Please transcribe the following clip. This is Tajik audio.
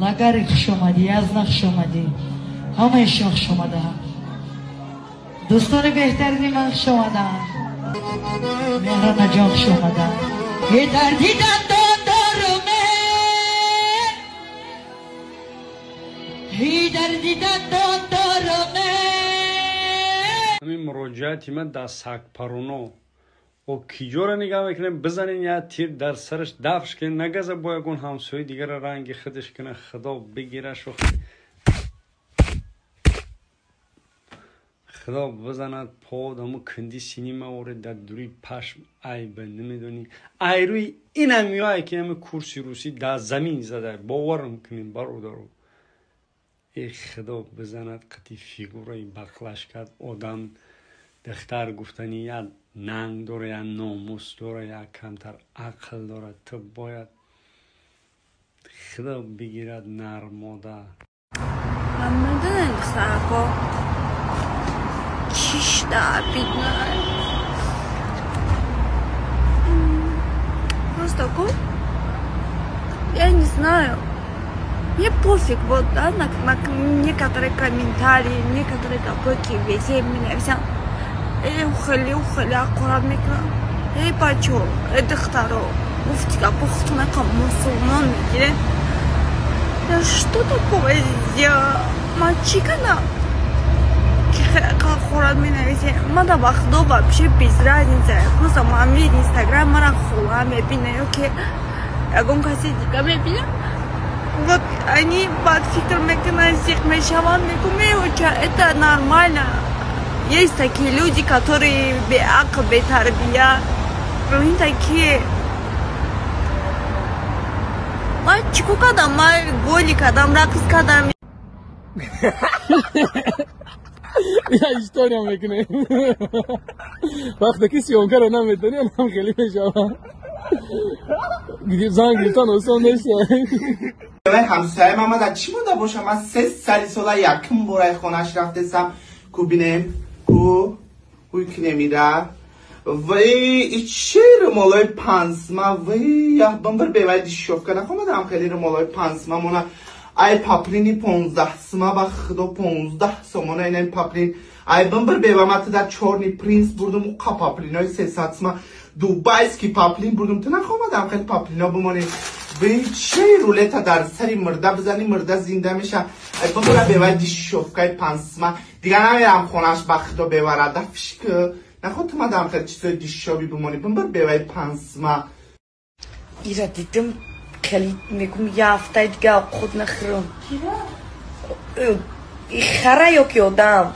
Лагари хуш омадӣ, Язна хуш омадӣ, ҳамаи шумо хуш омадаам. Дӯстони беҳтарини ман хуш омадаанд. Меҳронаҷон хуш омадаанд. Э дарди дандон доруме, эй дарди дандон доруме. Ҳамин муроҷиати ман дар сагпаруно о киҷоро нигаҳ мекунем, бизанен як тир дар сараш дафш кунем, нагаза бо ягон ҳамсояи дигара ранги худаш кунад, худо бигирашу худо бизанад под ҳаму кунди сини маворед дар дури пашм айба намедонӣ. Айрӯи инам меояд ки ҳами курси русӣ дар замин зада, боварам кунем бародаро. Э худо бизанад қати фигураи бақлашкат одам духтар гуфтанӣ як нанг дора, як номус дора, як камтар ақл дора. Ту бояд худо бигирад нармода. Ман медонем духтарако чиш да обидно. Просто ку я не знаю. Мне пофиг, вот, да, на некоторые комментарии, некоторые гапоки везде меня вся. Эй, ухали, ухали, аккурат мекунам. Эй, бачо, эй, духтаро, гуфти гапо худтон мусулмон мегиред. Я что такого сделала? Ман чӣ кардам? Ки хӯрат менависем? Ман да ба худо вообще без разницы. Просто мами Инстаграм мара хола мебина ё ки ягон каси дига мебина. Вот они бад фикр мекунанд, зиқ мешаванд, мегӯям, эй, оча, это нормально. Есть такие люди, которые беақл, бетарбия. Они такие. Ман чӣ кор кардам? Ман голи кардам, рақс кардам. Я история мекунем. Вақте ки съёмкаро наметонӣ, онам хеле мешавад. Занг гирифтан осон нест. Ҳамсояи ман дар чӣ монда бошам? Ман се сари сола якум бораи хонааш рафтесам. Ку бинем, ку ҳуй кинем ира. Вай, чӣ румолои пансма, вай, бамбир бевай дишовка нахомадам хеле румолои пансма мона. Ай паплини 15 сма, ба худо 15 сомона инам паплин. Ай бамбир бева ма ту дар чорни принц бурдум, уқа паплинои 300 сма. Дубайский паплин бурдум, ту нахомадам хеле паплино бимонӣ. Вай, чӣ рулета дар сари мурда бизанӣ, мурда зинда меша. Ай бамбира бевай дишовкаи пансма. Дига намерам хонаш, ба худо беварада фишк. Наход ту мадам хеле чизои дишоби бимонӣ. Бамбир бевай пансма. Ира дидим, хеле мегум я ҳафтаи дига худ нахӯрам. Хара ё ки одам?